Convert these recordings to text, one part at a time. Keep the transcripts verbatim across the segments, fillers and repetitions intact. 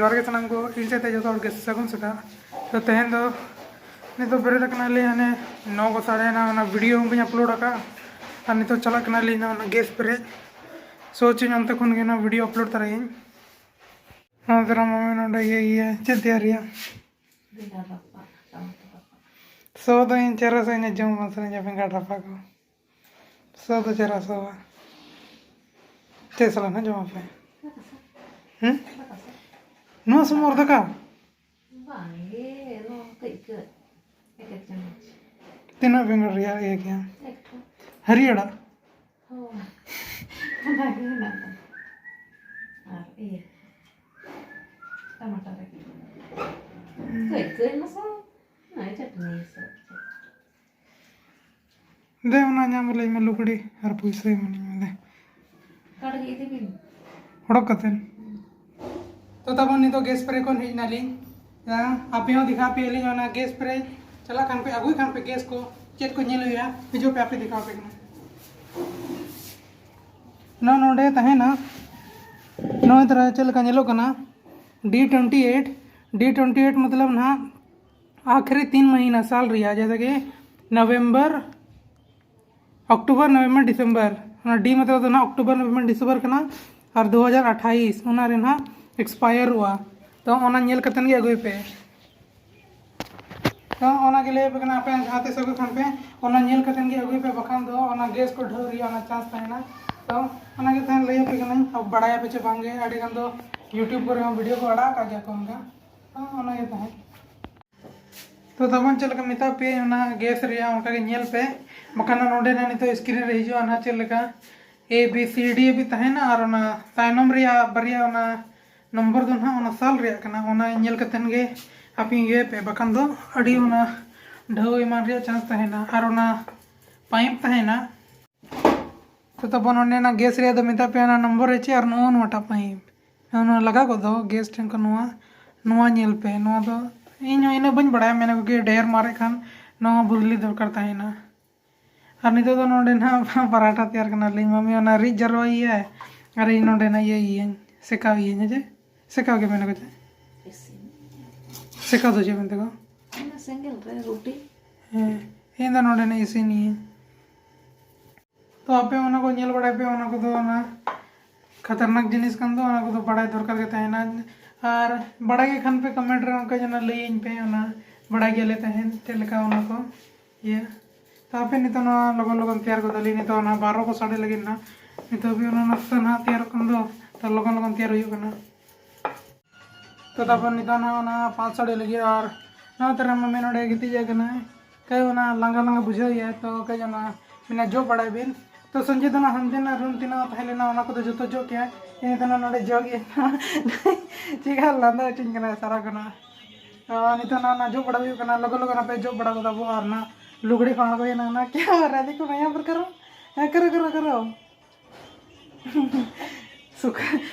ᱡᱚᱦᱟᱨ ᱜᱮ ᱥᱟᱱᱟᱢ ᱠᱚ, ᱤᱧ ᱥᱮᱫ ᱛᱮ ᱡᱚᱛᱚ ᱦᱚᱲ ᱜᱮ ᱥᱟᱹᱜᱩᱱ ᱥᱮᱛᱟᱜ᱾ ᱛᱚ ᱛᱮᱦᱮᱧ ᱫᱚ ᱱᱤᱛᱚᱜ ᱵᱮᱨᱮᱫ ᱟᱠᱟᱱᱟᱞᱤᱧ, ᱦᱟᱱᱮ ᱱᱚ ᱠᱚ ᱥᱟᱰᱮᱭᱮᱱᱟ, ᱚᱱᱟ ᱵᱷᱤᱰᱤᱭᱳ ᱦᱚᱸ ᱵᱟᱹᱧ ᱟᱯᱞᱳᱰ ᱟᱠᱟᱫᱼᱟ᱾ ᱟᱨ ᱱᱤᱛᱚᱜ ᱪᱟᱞᱟᱜ ᱠᱟᱱᱟᱞᱤᱧ ᱱᱟ ᱚᱱᱟ ᱜᱮᱥ ᱯᱮᱨᱮᱡ᱾ ᱥᱳᱪᱟᱹᱧ ᱚᱱᱛᱮ ᱠᱷᱚᱱ ᱜᱮ ᱱᱟ ᱵᱷᱤᱰᱤᱭᱳ ᱟᱯᱞᱳᱰ ᱛᱟᱨᱟᱭᱟᱹᱧ᱾ ᱦᱚᱸ ᱫᱟᱨᱟ ᱢᱟᱢᱮ ᱱᱚᱰᱮ ᱤᱭᱟᱹ ᱤᱭᱟᱹ ᱪᱮᱫ ᱛᱮᱭᱟᱨᱤᱭᱟ? ᱵᱮᱸᱜᱟᱲ ᱨᱟᱯᱟᱜ, ᱴᱟᱢᱟᱴᱳ ᱨᱟᱯᱟᱜ᱾ ᱥᱚ ᱫᱚ ᱤᱧ ᱪᱮᱦᱨᱟ ᱥᱟᱺᱦᱤᱡ ᱤᱧ ᱡᱚᱢ ᱥᱟᱱᱟᱧᱟ ᱵᱮᱸᱜᱟᱲ ᱨᱟᱯᱟᱜ ᱠᱚ᱾ ᱥᱚ ᱫᱚ ᱪᱮᱦᱨᱟ ᱥᱚᱣᱟ᱾ ᱪᱮᱫ ᱥᱟᱞᱟᱜ ᱱᱟᱜ ᱡᱚᱢ ᱟᱯᱮ? ᱦᱩᱸ? ᱱᱚᱣᱟ ᱥᱚᱢᱚᱭ ᱨᱮ ᱫᱟᱠᱟ? ᱵᱟᱝᱜᱮ, ᱱᱚᱣᱟ ᱠᱟᱹᱡ ᱠᱟᱹᱡ᱾ ᱮᱠ ᱮᱠ ᱪᱟᱢᱚᱪ᱾ ᱛᱤᱱᱟᱹᱜ ᱵᱮᱸᱜᱟᱲ ᱨᱮᱭᱟᱜ ᱤᱭᱟᱹ ᱜᱮᱭᱟ? ᱮᱠᱴᱩ᱾ ᱦᱟᱹᱨᱭᱟᱹᱲᱟᱜ? ᱦᱳᱭ᱾ ᱚᱱᱟᱜᱮ ᱦᱮᱱᱟᱜ ᱫᱚ᱾ ᱟᱨ ᱤᱭᱟᱹ, ᱴᱟᱢᱟᱴᱟᱨ ᱨᱮ᱾ ᱠᱟᱹᱡ ᱠᱟᱹᱡ ᱢᱟᱥᱮ, ᱱᱚᱜᱼᱚᱭ ᱪᱟᱹᱴᱱᱤ ᱥᱟᱞᱟᱜ᱾ ᱫᱮ, ᱚᱱᱟ ᱧᱟᱢ ᱞᱟᱹᱭ ᱢᱮ, ᱞᱩᱜᱽᱲᱤ ᱟᱨ ᱯᱩᱭᱥᱟᱹ ᱮᱢᱟᱹᱧ ᱢᱮ ᱫᱮ᱾ ᱠᱟᱴ ᱜᱮ ᱤᱫᱤ ᱵᱤᱱ᱾ ᱚᱰᱚᱠ ᱠᱟᱛᱮᱱ᱾ ᱛᱚ ᱛᱟᱵᱚᱱ ᱱᱤᱛᱚᱜ ᱜᱮᱥ ᱯᱨᱮ ᱠᱷᱚᱱ ᱦᱮᱡ ᱱᱟᱞᱤᱧ᱾ ᱦᱮᱸ, ᱟᱯᱮ ᱦᱚᱸ ᱫᱮᱠᱷᱟᱣ ᱯᱮᱭᱟᱞᱤᱧ ᱚᱱᱟ ᱜᱮᱥ ᱯᱨᱮ᱾ ᱪᱟᱞᱟᱜ ᱠᱷᱟᱱ ᱯᱮ, ᱟᱹᱜᱩᱭ ᱠᱷᱟᱱ ᱯᱮ ᱜᱮᱥ ᱠᱚ, ᱪᱮᱫ ᱠᱚ ᱧᱮᱞ ᱦᱩᱭᱩᱜᱼᱟ, ᱦᱤᱡᱩᱜ ᱯᱮ, ᱟᱯᱮ ᱫᱮᱠᱷᱟᱣ ᱯᱮ ᱠᱟᱱᱟ᱾ ᱱᱚᱣᱟ ᱱᱚᱰᱮ ᱛᱟᱦᱮᱱᱟ, ᱱᱚᱜᱼᱚᱭ ᱛᱚᱨᱟ ᱪᱮᱫ ᱞᱮᱠᱟ ᱧᱮᱞᱚᱜ ᱠᱟᱱᱟ, ᱰᱤ ᱴᱩᱭᱮᱱᱴᱤ ᱮᱭᱤᱴ᱾ ᱰᱤ ᱴᱩᱭᱮᱱᱴᱤ ᱮᱭᱤᱴ ᱢᱚᱛᱞᱚᱵ ᱱᱟᱦᱟᱜ ᱟᱠᱷᱨᱤ ᱛᱤᱱ ᱢᱟᱹᱦᱤᱱᱟ ᱥᱟᱞ ᱨᱮᱭᱟᱜ, ᱡᱮᱭᱥᱮ ᱠᱤ ᱱᱚᱵᱷᱮᱢᱵᱚᱨ, ᱚᱠᱴᱳᱵᱚᱨ, ᱱᱚᱵᱷᱮᱢᱵᱚᱨ, ᱰᱤᱥᱮᱢᱵᱚᱨ᱾ ᱚᱱᱟ ᱰᱤ ᱢᱚᱛᱞᱚᱵ ᱫᱚ ᱱᱟᱦᱟᱜ ᱚᱠᱴᱳᱵᱚᱨ, ᱱᱚᱵᱷᱮᱢᱵᱚᱨ, ᱰᱤᱥᱮᱢᱵᱚᱨ ᱠᱟᱱᱟ᱾ ᱟᱨ ᱫᱩ ᱦᱟᱡᱟᱨ ᱟᱴᱷᱟᱭᱤᱥ ᱚᱱᱟ ᱨᱮ ᱱᱟᱦᱟᱜ ᱮᱠᱥᱯᱟᱭᱟᱨᱚᱜᱼᱟ᱾ ᱛᱚ ᱚᱱᱟ ᱧᱮᱞ ᱠᱟᱛᱮᱱ ᱜᱮ ᱟᱹᱜᱩᱭ ᱯᱮ᱾ ᱛᱚ ᱚᱱᱟ ᱜᱮ ᱞᱟᱹᱭ ᱟᱯᱮ ᱠᱟᱱᱟ, ᱟᱯᱮ ᱡᱟᱦᱟᱸ ᱛᱤᱥ ᱟᱹᱜᱩᱭ ᱠᱷᱟᱱ ᱯᱮ, ᱚᱱᱟ ᱧᱮᱞ ᱠᱟᱛᱮᱱ ᱜᱮ ᱟᱹᱜᱩᱭ ᱯᱮ, ᱵᱟᱠᱷᱟᱱ ᱫᱚ ᱚᱱᱟ ᱜᱮᱥ ᱠᱚ ᱰᱷᱟᱹᱣ ᱨᱮᱭᱟᱜ ᱚᱱᱟ ᱪᱟᱱᱥ ᱛᱟᱦᱮᱱᱟ᱾ ᱛᱚ ᱚᱱᱟ ᱜᱮ ᱛᱟᱦᱮᱱ ᱞᱟᱹᱭ ᱟᱯᱮ ᱠᱟᱹᱱᱟᱹᱧ, ᱵᱟᱲᱟᱭᱟᱯᱮ ᱪᱮ ᱵᱟᱝᱜᱮ, ᱟᱹᱰᱤ ᱜᱟᱱ ᱫᱚ YouTube ᱠᱚᱨᱮ ᱦᱚᱸ ᱵᱷᱤᱰᱤᱭᱳ ᱠᱚ ᱟᱲᱟᱜ ᱟᱠᱟᱫ ᱜᱮᱭᱟ ᱠᱚ ᱚᱱᱠᱟ᱾ ᱛᱚ ᱚᱱᱟ ᱜᱮ ᱛᱟᱦᱮᱸ᱾ ᱛᱚ ᱛᱟᱵᱚᱱ ᱪᱮᱫ ᱞᱮᱠᱟ ᱢᱮᱛᱟ ᱯᱮ, ᱚᱱᱟ ᱜᱮᱥ ᱨᱮᱭᱟᱜ ᱚᱱᱠᱟ ᱜᱮ ᱧᱮᱞ ᱯᱮ, ᱵᱟᱠᱷᱟᱱ ᱱᱚᱰᱮ ᱱᱟᱜ ᱱᱤᱛᱚᱜ ᱥᱠᱨᱤᱱ ᱨᱮ ᱦᱤᱡᱩᱜᱼᱟ ᱱᱟᱦᱟᱜ ᱪᱮᱫ ᱞᱮᱠᱟ A B C D ᱦᱟᱹᱵᱤᱡ ᱛᱟᱦᱮᱱᱟ, ᱟᱨ ᱚᱱᱟ ᱛᱟᱭᱱᱚᱢ ᱨᱮᱭᱟᱜ ᱵᱟᱨᱭᱟ ᱚᱱᱟ ᱱᱚᱢᱵᱚᱨ ᱫᱚ ᱱᱟᱦᱟᱜ ᱚᱱᱟ ᱥᱟᱞ ᱨᱮᱭᱟᱜ ᱠᱟᱱᱟ, ᱚᱱᱟ ᱧᱮᱞ ᱠᱟᱛᱮᱱ ᱜᱮ ᱟᱯᱮ ᱤᱭᱟᱹᱭ ᱯᱮ, ᱵᱟᱠᱷᱟᱱ ᱫᱚ ᱟᱹᱰᱤ ᱚᱱᱟ ᱰᱷᱟᱹᱣ ᱮᱢᱟᱱ ᱨᱮᱭᱟᱜ ᱪᱟᱱᱥ ᱛᱟᱦᱮᱱᱟ᱾ ᱟᱨ ᱚᱱᱟ ᱯᱟᱭᱤᱯ ᱛᱟᱦᱮᱱᱟ, ᱛᱚ ᱛᱟᱵᱚᱱ ᱚᱸᱰᱮᱱᱟᱜ ᱜᱮᱥ ᱨᱮᱭᱟᱜ ᱫᱚ ᱢᱮᱛᱟ ᱯᱮᱭᱟ ᱚᱱᱟ ᱱᱚᱢᱵᱚᱨ ᱨᱮ ᱪᱮᱫ ᱟᱨ ᱱᱚᱜᱼᱚ ᱱᱚᱣᱟᱴᱟᱜ ᱯᱟᱭᱤᱯ, ᱚᱱᱟ ᱞᱟᱜᱟᱣ ᱠᱚᱜ ᱫᱚ ᱜᱮᱥ ᱴᱷᱮᱱ ᱠᱷᱚᱱ ᱱᱚᱣᱟ, ᱱᱚᱣᱟ ᱧᱮᱞ ᱯᱮ᱾ ᱱᱚᱣᱟ ᱫᱚ ᱤᱧ ᱦᱚᱸ ᱤᱱᱟᱹᱜ ᱵᱟᱹᱧ ᱵᱟᱲᱟᱭᱟ, ᱢᱮᱱᱟ ᱠᱚ ᱠᱤ ᱰᱷᱮᱨ ᱢᱟᱨᱮᱜ ᱠᱷᱟᱱ ᱱᱚᱣᱟ ᱦᱚᱸ ᱵᱚᱫᱞᱤ ᱫᱚᱨᱠᱟᱨ ᱛᱟᱦᱮᱱᱟ᱾ ᱟᱨ ᱱᱤᱛᱚᱜ ᱫᱚ ᱱᱚᱰᱮ ᱱᱟᱦᱟᱜ ᱯᱟᱨᱟᱴᱷᱟ ᱛᱮᱭᱟᱨ ᱠᱟᱱᱟ ᱞᱤᱧ, ᱢᱟᱢᱤ ᱚᱱᱟ ᱨᱤᱫ ᱡᱟᱨᱣᱟ ᱤᱭᱟᱹ, ᱟᱨ ᱤᱧ ᱱᱚᱰᱮ ᱱᱟᱜ ᱤᱭᱟᱹ ᱤᱭᱟᱹᱧ ᱥᱮᱠᱟᱣ ᱤᱭᱟᱹᱧ, ᱦᱮᱸ ᱪᱮ? ᱥᱮᱠᱟᱣ ᱜᱮ ᱢᱮᱱᱟᱠᱚ ᱪᱮᱫ? ᱤᱥᱤᱱ᱾ ᱥᱮᱠᱟᱣ ᱫᱚ ᱪᱮᱫ ᱢᱮᱱᱛᱮ ᱠᱚ? ᱚᱱᱟ ᱥᱮᱸᱜᱮᱞ ᱨᱮ ᱨᱩᱴᱤ᱾ ᱦᱮᱸ, ᱤᱧ ᱫᱚ ᱱᱚᱰᱮ ᱱᱟᱜ ᱤᱥᱤᱱᱤᱭᱟᱹᱧ᱾ ᱛᱚ ᱟᱯᱮ ᱚᱱᱟ ᱠᱚ ᱧᱮᱞ ᱵᱟᱲᱟᱭ ᱯᱮ, ᱚᱱᱟ ᱠᱚᱫᱚ ᱚᱱᱟ ᱠᱷᱟᱛᱟᱨᱱᱟᱠ ᱡᱤᱱᱤᱥ ᱠᱟᱱ ᱫᱚ, ᱚᱱᱟ ᱠᱚᱫᱚ ᱵᱟᱲᱟᱭ ᱫᱚᱨᱠᱟᱨ ᱜᱮ ᱛᱟᱦᱮᱱᱟ᱾ ᱟᱨ ᱵᱟᱲᱟᱭ ᱜᱮ ᱠᱷᱟᱱ ᱯᱮ comment ᱨᱮ ᱚᱱᱠᱟ ᱡᱮᱱᱚ ᱞᱟᱹᱭᱟᱹᱧ ᱯᱮ, ᱚᱱᱟ ᱵᱟᱲᱟᱭ ᱜᱮᱭᱟᱞᱮ ᱛᱟᱦᱮᱸᱫ ᱪᱮᱫ ᱞᱮᱠᱟ ᱚᱱᱟ ᱠᱚ ᱤᱭᱟᱹ᱾ ᱛᱚ ᱟᱯᱮ ᱱᱤᱛᱚᱜ ᱱᱚᱣᱟ ᱞᱚᱜᱚᱱ ᱞᱚᱜᱚᱱ ᱛᱮᱭᱟᱨ ᱜᱚᱫᱟᱞᱤᱧ, ᱱᱤᱛᱚᱜ ᱚᱱᱟ ᱵᱟᱨᱚ ᱠᱚ ᱥᱟᱰᱮ ᱞᱟᱹᱜᱤᱫ ᱱᱟᱦᱟᱜ, ᱱᱤᱛᱚᱜ ᱦᱟᱹᱵᱤᱡ ᱚᱱᱟ ᱱᱟᱥᱛᱟ ᱱᱟᱦᱟᱜ ᱛᱮᱭᱟᱨᱚᱜ ᱠᱟᱱ ᱫᱚ, ᱛᱚ ᱞᱚᱜᱚᱱ ᱞᱚᱜᱚᱱ ᱛᱮᱭᱟᱨ ᱦᱩᱭᱩᱜ ᱠᱟᱱᱟ᱾ ᱛᱚ ᱛᱟᱨᱯᱚᱨ ᱱᱤᱛᱚᱜ ᱱᱟᱦᱟᱜ ᱚᱱᱟ ᱯᱟᱸᱪ ᱥᱟᱰᱮ ᱞᱟᱹᱜᱤᱫ, ᱟᱨ ᱱᱚᱛᱮ ᱨᱮ ᱢᱟᱢᱤ ᱱᱚᱰᱮ ᱜᱤᱛᱤᱡ ᱟᱠᱟᱱᱟᱭ᱾ ᱠᱟᱹᱡ ᱚᱱᱟ ᱞᱟᱸᱜᱟ ᱞᱟᱸᱜᱟ ᱵᱩᱡᱷᱟᱹᱣ ᱮᱭᱟᱭ, ᱛᱚ ᱠᱟᱹᱡ ᱚᱱᱟ ᱢᱮᱱᱟ ᱡᱚᱜ ᱵᱟᱲᱟᱭ ᱵᱤᱱ᱾ ᱛᱚ ᱥᱚᱧᱡᱤᱛ ᱫᱚ ᱱᱟᱦᱟᱜ ᱦᱟᱱᱛᱮ ᱱᱟᱜ ᱨᱩᱢ ᱛᱤᱱᱟᱹᱜ ᱛᱟᱦᱮᱸ ᱞᱮᱱᱟ, ᱚᱱᱟ ᱠᱚᱫᱚ ᱡᱚᱛᱚ ᱡᱚᱜ ᱠᱮᱜᱼᱟᱭ᱾ ᱤᱧ ᱫᱚ ᱱᱟᱦᱟᱜ ᱱᱚᱰᱮ ᱡᱚᱜ ᱮᱫ ᱪᱮᱫ ᱞᱟᱸᱫᱟ ᱦᱚᱪᱚᱧ ᱠᱟᱱᱟ ᱥᱟᱨᱟ ᱠᱷᱚᱱᱟᱜ᱾ ᱛᱚ ᱱᱤᱛᱚᱜ ᱱᱟᱦᱟᱜ ᱚᱱᱟ ᱡᱚᱜ ᱵᱟᱲᱟ ᱦᱩᱭᱩᱜ ᱠᱟᱱᱟ, ᱞᱚᱜᱚᱱ ᱞᱚᱜᱚᱱ ᱟᱯᱮ ᱡᱚᱜ ᱵᱟᱲᱟ ᱜᱚᱫᱟ ᱵᱚ, ᱟᱨ ᱱᱟᱦᱟᱜ ᱞᱩᱜᱽᱲᱤ ᱠᱚ ᱟᱬᱜᱚᱭᱮᱱᱟ ᱱᱟᱦᱟᱜ᱾ ᱠᱮ ᱵᱟᱨᱮ ᱫᱤᱠᱩ ᱢᱟᱭᱟᱢ ᱯᱨᱚᱠᱟᱨ ᱦᱮᱸ, ᱠᱚᱨᱚ, ᱠᱚᱨᱚ, ᱠᱚᱨᱚ᱾ ᱥᱩᱠ-,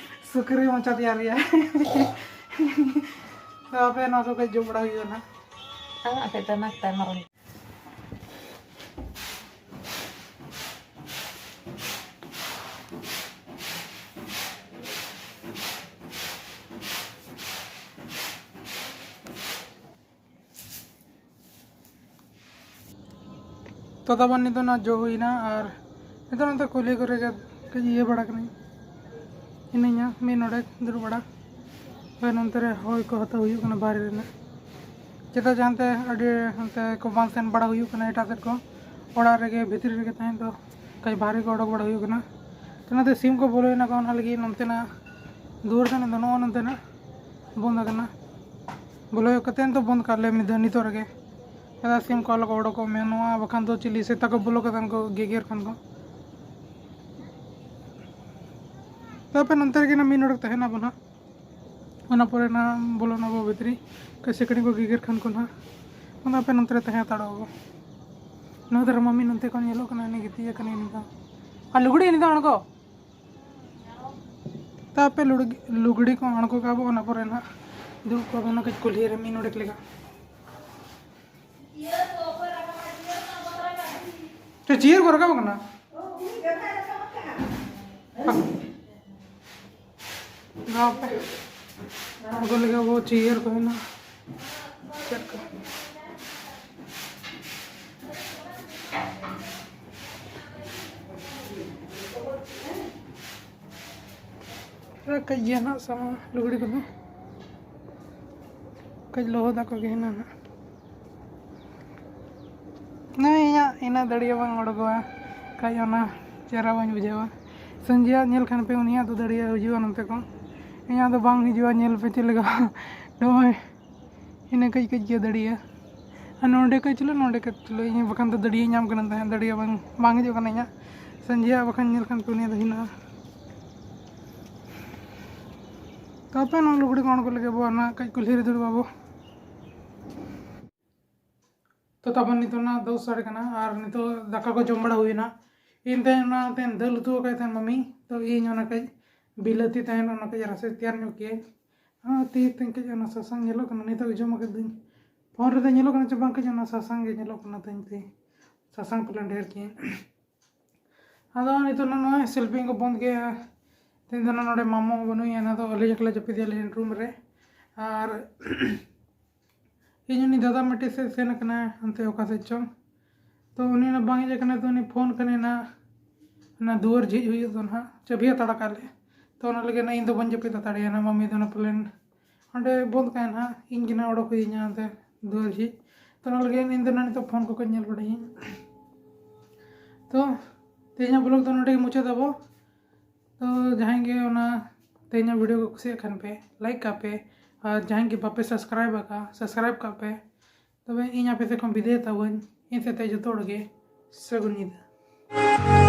ᱥᱩᱠᱨᱤ ᱢᱚᱪᱟ ᱛᱮᱭᱟᱨ ᱨᱮᱭᱟᱜ᱾ ᱛᱚ ᱟᱯᱮ ᱱᱚᱣᱟ ᱠᱚ ᱠᱟᱹᱡ ᱡᱚᱢ ᱵᱟᱲᱟ ᱦᱩᱭᱩᱜᱼᱟ ᱱᱟᱦᱟᱜ᱾ ᱟᱢᱟᱜ ᱠᱟᱹᱡ ᱫᱚ ᱱᱟᱥᱛᱟ ᱢᱟᱨᱚᱱ᱾ ᱛᱚ ᱛᱟᱵᱚᱱ ᱱᱤᱛᱚᱜ ᱱᱟ ᱡᱚ ᱦᱩᱭᱱᱟ, ᱟᱨ ᱱᱤᱛᱚᱜ ᱱᱚᱛᱮ ᱠᱩᱞᱦᱤ ᱠᱚᱨᱮ ᱜᱮ ᱠᱟᱹᱡ ᱤᱭᱟᱹ ᱵᱟᱲᱟ ᱠᱟᱹᱱᱟᱹᱧ, ᱦᱤᱱᱟᱹᱧᱟ ᱢᱤᱫ ᱱᱚᱰᱮ ᱫᱩᱲᱩᱵ ᱵᱟᱲᱟ᱾ ᱦᱳᱭ, ᱱᱚᱱᱛᱮ ᱨᱮ ᱦᱚᱭ ᱠᱚ ᱦᱟᱛᱟᱣ ᱦᱩᱭᱩᱜ ᱠᱟᱱᱟ ᱵᱟᱦᱨᱮ ᱨᱮᱱᱟᱜ, ᱪᱮᱫᱟᱜ ᱡᱮ ᱦᱟᱱᱛᱮ ᱟᱹᱰᱤ ᱦᱟᱱᱛᱮ ᱠᱚ ᱵᱟᱝ ᱥᱮᱱ ᱵᱟᱲᱟ ᱦᱩᱭᱩᱜ ᱠᱟᱱᱟ ᱮᱴᱟᱜ ᱥᱮᱫ ᱠᱚ, ᱚᱲᱟᱜ ᱨᱮᱜᱮ ᱵᱷᱤᱛᱨᱤ ᱨᱮᱜᱮ ᱛᱟᱦᱮᱸ ᱫᱚ ᱠᱟᱹᱡ ᱵᱟᱦᱨᱮ ᱠᱚ ᱚᱰᱚᱠ ᱵᱟᱲᱟ ᱦᱩᱭᱩᱜ ᱠᱟᱱᱟ᱾ ᱛᱚ ᱱᱚᱛᱮ ᱥᱤᱢ ᱠᱚ ᱵᱚᱞᱚᱭᱮᱱᱟ ᱠᱚ, ᱚᱱᱟ ᱞᱟᱹᱜᱤᱫ ᱱᱚᱱᱛᱮᱱᱟᱜ ᱫᱩᱣᱟᱹᱨ ᱫᱚ ᱱᱚᱜᱼᱚ ᱱᱚᱱᱛᱮᱱᱟᱜ ᱵᱚᱱᱫ ᱟᱠᱟᱱᱟ᱾ ᱵᱚᱞᱚ ᱦᱩᱭᱩᱜ ᱠᱟᱛᱮ ᱱᱤᱛᱚᱜ ᱵᱚᱱᱫ ᱠᱟᱜ ᱞᱮ ᱢᱤᱫ ᱫᱷᱟᱣ ᱱᱤᱛᱚᱜ ᱨᱮᱜᱮ᱾ ᱪᱮᱫᱟᱜ ᱥᱤᱢ ᱠᱚ ᱟᱞᱚ ᱠᱚ ᱚᱰᱚᱠᱚᱜ ᱢᱮ, ᱱᱚᱣᱟ ᱵᱟᱠᱷᱟᱱ ᱫᱚ ᱪᱤᱞᱤ ᱥᱮᱛᱟ ᱠᱚ ᱵᱚᱞᱚ ᱠᱟᱛᱮ ᱠᱚ ᱜᱮᱜᱮᱨ ᱠᱷᱟᱱ ᱠᱚ᱾ ᱛᱚ ᱟᱯᱮ ᱱᱚᱱᱛᱮ ᱨᱮᱜᱮ ᱱᱟᱜ ᱢᱤᱫ ᱱᱚᱰᱮᱠ ᱛᱟᱦᱮᱱᱟ ᱵᱚᱱ ᱦᱟᱸᱜ᱾ ᱚᱱᱟ ᱯᱚᱨᱮ ᱱᱟᱜ ᱵᱚᱞᱚᱱᱟ ᱵᱚ ᱵᱷᱤᱛᱨᱤ, ᱠᱟᱹᱡ ᱥᱤᱠᱲᱤ ᱠᱚ ᱜᱮᱜᱮᱨ ᱠᱷᱟᱱ ᱠᱚ ᱱᱟᱜ᱾ ᱚᱱᱟ ᱟᱯᱮ ᱱᱚᱱᱛᱮ ᱨᱮ ᱛᱟᱦᱮᱸ ᱦᱟᱛᱟᱲᱚᱜ ᱟᱵᱚ᱾ ᱱᱚᱣᱟ ᱫᱷᱟᱨᱮ ᱢᱟ ᱢᱤᱫ ᱱᱚᱱᱛᱮ ᱠᱷᱚᱱ ᱧᱮᱞᱚᱜ ᱠᱟᱱᱟ, ᱩᱱᱤ ᱜᱤᱛᱤᱡ ᱟᱠᱟᱱᱟᱭ ᱩᱱᱤ ᱫᱚ᱾ ᱟᱨ ᱞᱩᱜᱽᱲᱤ ᱩᱱᱤ ᱫᱚ ᱟᱬᱜᱚ᱾ ᱛᱟᱯᱮ ᱞᱩᱜᱽᱲᱤ, ᱞᱩᱜᱽᱲᱤ ᱠᱚ ᱟᱬᱜᱚ ᱠᱟᱜᱼᱟ ᱵᱚ, ᱚᱱᱟ ᱯᱚᱨᱮ ᱱᱟᱜ ᱫᱩᱲᱩᱵ ᱠᱚᱜᱼᱟ ᱵᱚ ᱚᱱᱟ ᱠᱟᱹᱡ ᱠᱩᱞᱦᱤ ᱨᱮ ᱢᱤᱫ ᱱᱚᱰᱮᱠ ᱞᱮᱠᱟ᱾ ᱪᱮᱫ ᱪᱤᱭᱟᱹᱨ ᱠᱚ ᱨᱟᱠᱟᱵ ᱠᱟᱱᱟ? ᱵᱟᱯᱮ᱾ ᱟᱬᱜᱚ ᱞᱟᱹᱜᱤᱫ ᱟᱵᱚ ᱪᱮᱭᱟᱨ ᱠᱚ ᱦᱮᱱᱟᱜᱼᱟ᱾ ᱪᱮᱫ ᱠᱚ? ᱨᱟᱠᱟᱵ ᱜᱮᱭᱟ ᱱᱟᱜ ᱥᱟᱢᱟ ᱞᱩᱜᱽᱲᱤ ᱠᱚᱫᱚ᱾ ᱠᱟᱹᱡ ᱞᱚᱦᱚᱫ ᱟᱠᱚ ᱜᱮ ᱦᱮᱱᱟᱜ ᱱᱟᱜ᱾ ᱱᱚᱜᱼᱚᱭ ᱤᱧᱟᱹᱜ ᱤᱱᱟᱹ ᱫᱟᱹᱲᱤᱭᱟᱹ ᱵᱟᱝ ᱚᱰᱚᱠᱚᱜᱼᱟ, ᱠᱷᱟᱡ ᱚᱱᱟ ᱪᱮᱦᱨᱟ ᱵᱟᱹᱧ ᱵᱩᱡᱷᱟᱹᱣᱟ᱾ ᱥᱟᱹᱧᱡᱤᱭᱟᱜ ᱧᱮᱞ ᱠᱷᱟᱱ ᱯᱮ, ᱩᱱᱤᱭᱟᱜ ᱫᱚ ᱫᱟᱹᱲᱤᱭᱟᱹ ᱦᱤᱡᱩᱜᱼᱟ ᱱᱚᱱᱛᱮ ᱠᱷᱚᱱ, ᱤᱧᱟᱹᱜ ᱫᱚ ᱵᱟᱝ ᱦᱤᱡᱩᱜᱼᱟ᱾ ᱧᱮᱞ ᱯᱮ ᱪᱮᱫ ᱞᱮᱠᱟ ᱱᱚᱜᱼᱚᱭ ᱤᱱᱟᱹ ᱠᱟᱹᱡ ᱠᱟᱹᱡ ᱜᱮ ᱫᱟᱹᱲᱤᱭᱟᱹ, ᱟᱨ ᱱᱚᱰᱮ ᱠᱟᱹᱡ ᱪᱩᱞᱩ, ᱱᱚᱰᱮ ᱠᱟᱹᱡ ᱪᱩᱞᱩ᱾ ᱤᱧ ᱵᱟᱠᱷᱟᱱ ᱫᱚ ᱫᱟᱹᱲᱤᱭᱟᱹ ᱧᱟᱢ ᱠᱟᱱᱟ ᱛᱟᱦᱮᱸᱫ, ᱫᱟᱹᱲᱤᱭᱟᱹ ᱵᱟᱝ, ᱵᱟᱝ ᱦᱤᱡᱩᱜ ᱠᱟᱱᱟ ᱤᱧᱟᱹᱜ᱾ ᱥᱟᱹᱧᱡᱤᱭᱟᱜ ᱵᱟᱠᱷᱟᱱ ᱧᱮᱞ ᱠᱷᱟᱱ ᱯᱮ, ᱩᱱᱤᱭᱟᱜ ᱫᱚ ᱦᱮᱱᱟᱜᱼᱟ᱾ ᱛᱟᱯᱮ ᱱᱚᱣᱟ ᱞᱩᱜᱽᱲᱤ ᱠᱚ ᱚᱰᱚᱠ ᱞᱟᱹᱜᱤᱫ ᱟᱵᱚ ᱚᱱᱟ ᱠᱟᱹᱡ ᱠᱩᱞᱦᱤ ᱨᱮ ᱫᱩᱲᱩᱵ ᱟᱵᱚ᱾ ᱛᱚ ᱛᱟᱵᱚᱱ ᱱᱤᱛᱚᱜ ᱚᱱᱟ ᱫᱚᱥ ᱥᱟᱲᱮ ᱠᱟᱱᱟ, ᱟᱨ ᱱᱤᱛᱚᱜ ᱫᱟᱠᱟ ᱠᱚ ᱡᱚᱢ ᱵᱟᱲᱟ ᱦᱩᱭᱱᱟ᱾ ᱤᱧ ᱛᱟᱦᱮᱸ ᱚᱱᱟ ᱛᱮ ᱫᱟᱹᱞ ᱩᱛᱩ ᱟᱠᱟᱫ ᱛᱟᱦᱮᱸ ᱢᱟᱢᱤ, ᱛᱚ ᱤᱧ ᱚᱱᱟ ᱠᱟᱹᱡ ᱵᱤᱞᱟᱹᱛᱤ ᱛᱟᱦᱮᱸᱱ, ᱚᱱᱟ ᱠᱟᱹᱡ ᱨᱟᱥᱮ ᱛᱮᱭᱟᱨ ᱧᱚᱜ ᱠᱮᱫᱟᱹᱧ᱾ ᱟᱨ ᱛᱤ ᱛᱮ ᱠᱟᱹᱡ ᱚᱱᱟ ᱥᱟᱥᱟᱝ ᱧᱮᱞᱚᱜ ᱠᱟᱱᱟ, ᱱᱤᱛᱚᱜ ᱡᱚᱢ ᱟᱠᱟᱫᱟᱹᱧ᱾ ᱯᱷᱳᱱ ᱨᱮᱫᱚ ᱧᱮᱞᱚᱜ ᱠᱟᱱᱟ ᱪᱮ ᱵᱟᱝ, ᱠᱟᱹᱡ ᱚᱱᱟ ᱥᱟᱥᱟᱝ ᱜᱮ ᱧᱮᱞᱚᱜ ᱠᱟᱱᱟ ᱛᱤᱧ ᱛᱮ, ᱥᱟᱥᱟᱝ ᱯᱟᱞᱮᱱ ᱰᱷᱮᱨ ᱠᱮᱫᱟᱹᱧ᱾ ᱟᱫᱚ ᱱᱤᱛᱚᱜ ᱱᱚᱜᱼᱚᱭ ᱥᱤᱞᱯᱤᱧ ᱠᱚ ᱵᱚᱱᱫ ᱜᱮᱭᱟ᱾ ᱛᱮᱦᱮᱧ ᱫᱚ ᱱᱚᱰᱮ ᱢᱟᱢᱚ ᱵᱟᱹᱱᱩᱭᱟ, ᱚᱱᱟ ᱫᱚ ᱟᱹᱞᱤᱧ ᱮᱠᱞᱟ ᱡᱟᱹᱯᱤᱫ ᱟᱞᱤᱧ ᱨᱩᱢ ᱨᱮ᱾ ᱟᱨ ᱤᱧ ᱩᱱᱤ ᱫᱟᱫᱟ ᱢᱤᱫᱴᱮᱡ ᱥᱮᱫ ᱥᱮᱱ ᱟᱠᱟᱱᱟᱭ, ᱦᱟᱱᱛᱮ ᱚᱠᱟ ᱥᱮᱫ ᱪᱚᱝ᱾ ᱛᱚ ᱩᱱᱤ ᱚᱱᱟ ᱵᱟᱝ ᱦᱮᱡ ᱟᱠᱟᱱᱟ, ᱛᱚ ᱩᱱᱤ ᱯᱷᱳᱱ ᱠᱟᱱᱟᱭ ᱱᱟ, ᱚᱱᱟ ᱫᱩᱣᱟᱹᱨ ᱡᱷᱤᱡ ᱦᱩᱭᱩᱜ ᱫᱚ ᱱᱟᱦᱟᱜ, ᱪᱟᱹᱵᱤ ᱦᱟᱛᱟᱲ ᱟᱠᱟᱫ ᱞᱮ᱾ ᱛᱚ ᱚᱱᱟ ᱞᱟᱹᱜᱤᱫ ᱱᱟᱜ ᱤᱧ ᱫᱚ ᱵᱟᱹᱧ ᱡᱟᱹᱯᱤᱫ ᱦᱟᱛᱟᱲᱮᱭᱟ ᱱᱟ, ᱢᱟᱢᱤ ᱫᱚ ᱚᱱᱟ ᱯᱟᱞᱮᱱ ᱚᱸᱰᱮ ᱵᱚᱱᱫ ᱠᱟᱭ ᱱᱟᱦᱟᱜ, ᱤᱧ ᱜᱮ ᱱᱟᱜ ᱚᱰᱚᱠ ᱦᱩᱭᱤᱧᱟ ᱚᱱᱛᱮ ᱫᱩᱣᱟᱹᱨ ᱡᱷᱤᱡ᱾ ᱛᱚ ᱚᱱᱟ ᱞᱟᱹᱜᱤᱫ ᱤᱧ ᱫᱚ ᱱᱟᱜ ᱱᱤᱛᱚᱜ ᱯᱷᱳᱱ ᱠᱚ ᱠᱟᱹᱡ ᱧᱮᱞ ᱵᱟᱲᱟᱭᱟᱹᱧ᱾ ᱛᱚ ᱛᱮᱦᱮᱧᱟᱜ ᱵᱞᱚᱜ ᱫᱚ ᱱᱚᱰᱮ ᱜᱮ ᱢᱩᱪᱟᱹᱫ ᱟᱵᱚ᱾ ᱛᱚ ᱡᱟᱦᱟᱸᱭ ᱜᱮ ᱚᱱᱟ ᱛᱮᱦᱮᱧᱟᱜ ᱵᱷᱤᱰᱤᱭᱳ ᱠᱚ ᱠᱩᱥᱤᱭᱟᱜ ᱠᱷᱟᱱ ᱯᱮ, ᱞᱟᱭᱤᱠ ᱠᱟᱜ ᱯᱮ, ᱟᱨ ᱡᱟᱦᱟᱸᱭ ᱜᱮ ᱵᱟᱯᱮ ᱥᱟᱵᱥᱠᱨᱟᱭᱤᱵ ᱟᱠᱟᱫ, ᱥᱟᱵᱥᱠᱨᱟᱭᱤᱵ ᱠᱟᱜ ᱯᱮ᱾ ᱛᱚᱵᱮ ᱤᱧ ᱟᱯᱮ ᱥᱮᱫ ᱠᱷᱚᱱ ᱵᱤᱫᱟᱹᱭ ᱦᱟᱛᱟᱣᱟᱹᱧ᱾ ᱤᱧ ᱥᱮᱫ ᱛᱮ ᱡᱚᱛᱚ ᱦᱚᱲ ᱜᱮ ᱥᱟᱹᱜᱩᱱ ᱧᱤᱫᱟᱹ᱾